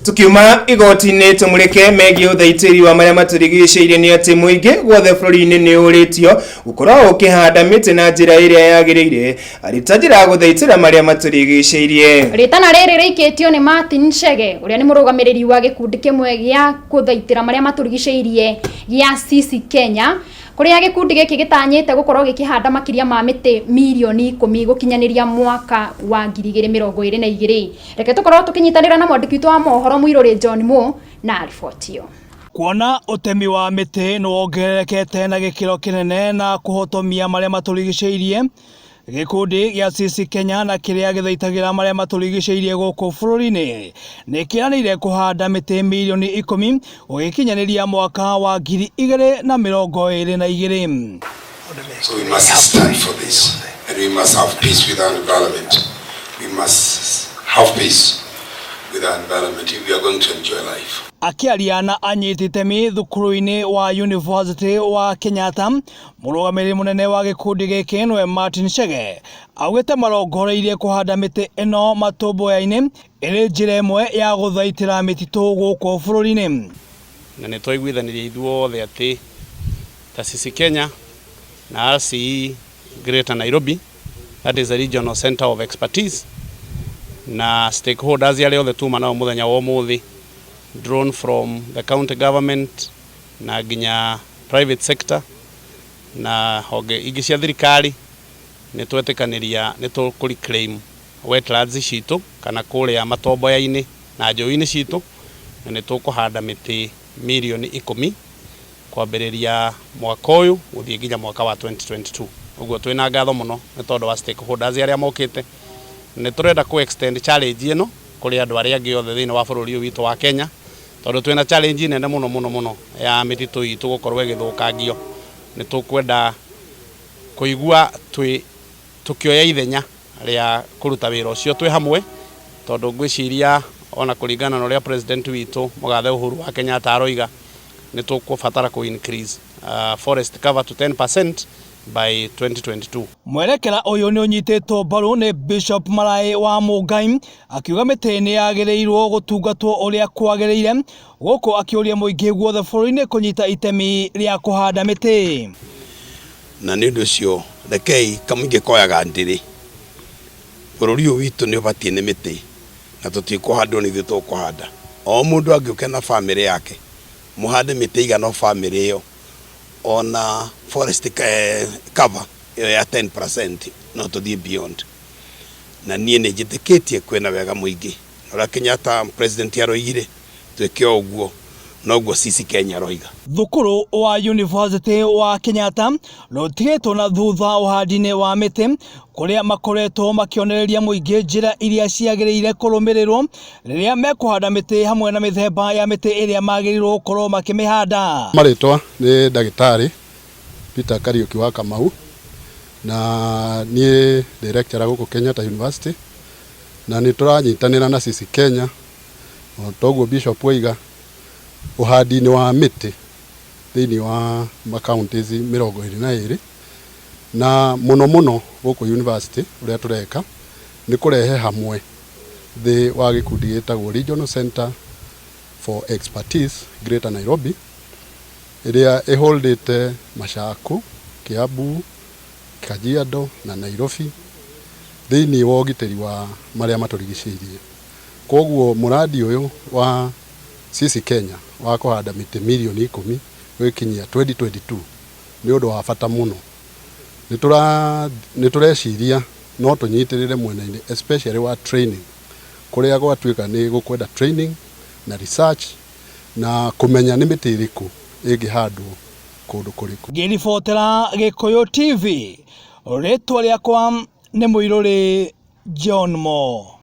Tukiuma igoti-inĩ tũmũrĩke megiĩ ũthaitĩri wa marĩa matũrigicĩirie nĩ atĩ mũingĩ guothe bũrũri-inĩ nĩ ũrĩtio gũkorwo ũkĩhanda mĩtĩ na njĩra ĩrĩa yagĩrĩire arĩ ta njĩra ya gũthaitĩra marĩa matũrigicĩirie. Rĩtana rĩrĩ rĩikĩtio nĩ Martin Chege ũrĩa nĩ mũrũgamĩrĩri wa gĩkundi kĩmwe gĩa kũthaitĩra marĩa matũrigicĩirie gĩa Sisi Kenya kũrĩa gĩkundi gĩkĩ gĩtanyĩte gũkorwo gĩkĩhanda makĩria ma mĩtĩ mirioni 10 gũkinyanĩria mwaka wa 2022. Reke tũkorwo tũkĩnyitanĩra na mwandĩki witũ wa mohoro Mũirũrĩ John Mo na riboti ĩyo. Kuona ũtemi wa mĩtĩ nĩ wongererekete na gĩkĩro kĩnene na kũhotomia marĩa matũrigicĩirie, gĩkundi gĩa Sisi Kenya na kĩrĩa gĩthaitagĩra marĩa matũrigicĩirie gũkũ bũrũri-inĩ nĩ kĩranĩire kũhanda mĩtĩ mirioni 10 gũgĩkinyanĩria mwaka wa 2022. So we must stand for this, and we must have peace with our environment. We must have peace with our environment if we are going to enjoy life. Akĩaria na anyiti itemi thukuru-inĩ wa University wa Kenyatta, mũrũgamĩrĩri mũnene wa gĩkundi gĩkĩ nĩwe Martin Chege augĩte marongoreirie kũhanda mĩtĩ ĩno matomboya-inĩ ĩrĩ njĩra ĩmwe ya gũthaitĩra mĩtitũ gũkũ bũrũri-inĩ. Na nĩ twaiguithanirie ithuothe atĩ ta Sisi Kenya na RCE Greater Nairobi, that is the regional center of expertise, na stakeholders arĩa othe tuma nao mũthenya wa ũmũthĩ, drawn from the county government na nginya private sector na honge ingĩ cia thirikari, nĩ twetĩkanĩria nĩ tũkũ reclaim wetlands citũ kana kũrĩa matomboya-inĩ na njũĩ-inĩ citũ, na nĩ tũkũhanda mĩtĩ mirioni 10 kwambĩrĩria mwaka ũyũ gũthiĩ nginya mwaka wa 2022. Ũguo twĩna ngatho mũno nĩ tondũ wa stakeholders arĩa mokĩte. Nĩ tũrenda kũ extend challenge ĩno kũrĩ andũ arĩa angĩ othe thĩinĩ wa bũrũri ũyũ witũ wa Kenya, tondũ twĩna challenge nene mũno mũno mũno ya mĩtitũ itũ gũkorwo ĩgĩthũkangio. Nĩ tũkwenda kũigua twĩ tũkĩoya ithenya rĩa kũruta wĩra ũcio twĩ hamwe, tondũ ngwĩciria ona kũringana na ũrĩa president witũ mũgathe Uhuru wa Kenyatta aroiga, nĩ tũkũbatara kũ increase forest cover to 10% by 2022. Mwerekera ũyũ nĩ ũnyitĩtwo mbaru nĩ Bishop Maraĩ wa Mũngai, akiuga mĩtĩ nĩ yagĩrĩirwo gũtungatwo ũrĩa kwagĩrĩire, gũkũ akĩũria mũingĩ guothe bũrũri-inĩ kũnyita itemi rĩa kũhanda mĩtĩ. Na nĩ ũndũ ũcio rekei kamũingĩ koyaga ndĩrĩ bũrũri ũyũ witũ nĩ ũbatiĩ nĩ mĩtĩ, na tũtikũhandwo nĩ ithuĩ tũkũhanda. O mũndũ angĩũke na bamĩrĩ yake mũhande mĩtĩ igana o bamĩrĩ ĩyo, ona forest cover ĩyo ya 10% no tũthiĩ beyond. Na niĩ nĩ njĩtĩkĩtie kwĩna wega mũingĩ, na ũrĩa Kenyatta president aroigire twĩke o ũguo, noguo Sisi Kenya aroiga. Thukuru wa University wa Kenyatta rũtigĩtwo na thutha ũhandi-inĩ wa mĩtĩ, kũrĩa makoretwo makĩonereria mũingĩ njĩra iria ciagĩrĩire kũrũmĩrĩrwo rĩrĩa mekũhanda mĩtĩ hamwe na mĩthemba ya mĩtĩ ĩrĩa magĩrĩirwo gũkorwo makĩmĩhanda. Marĩtwa nĩ ndagĩtarĩ Peter Kariuki wa Kamau, na niĩ ndĩ lecturer gũkũ Kenyatta University, na nĩ tũranyitanĩra na Sisi Kenya o toguo Bishop oiga ũhandi-inĩ wa mĩtĩ thĩinĩ wa ma counties 22, na mũno mũno gũkũ university ũrĩa tũreka nĩ kũrehe hamwe thĩ wa gĩkundi gĩtagwo Regional Center for Expertise Greater Nairobi, ĩrĩa ĩholdĩte Machakos, Kiambu, Kajiado na Nairobi thĩinĩ wa ũgitĩri wa marĩa matũrigicĩirie. Koguo mũradi ũyũ wa Sisi Kenya wa kũhanda mĩtĩ mirioni 10 gwĩkinyia 2022 nĩ ũndũ wa bata mũno. Nĩ tũreciria no tũnyitĩrĩre mwena-inĩ especially wa training, kũrĩa gwatuĩka nĩ gũkwenda training na research na kũmenya nĩ mĩtĩ ĩrĩkũ ĩngĩhandwo kũndũ kũrĩkũ. Ngĩribotera Gĩkũyũ TV, rĩtwa rĩakwa nĩ Mũirũrĩ John Mo.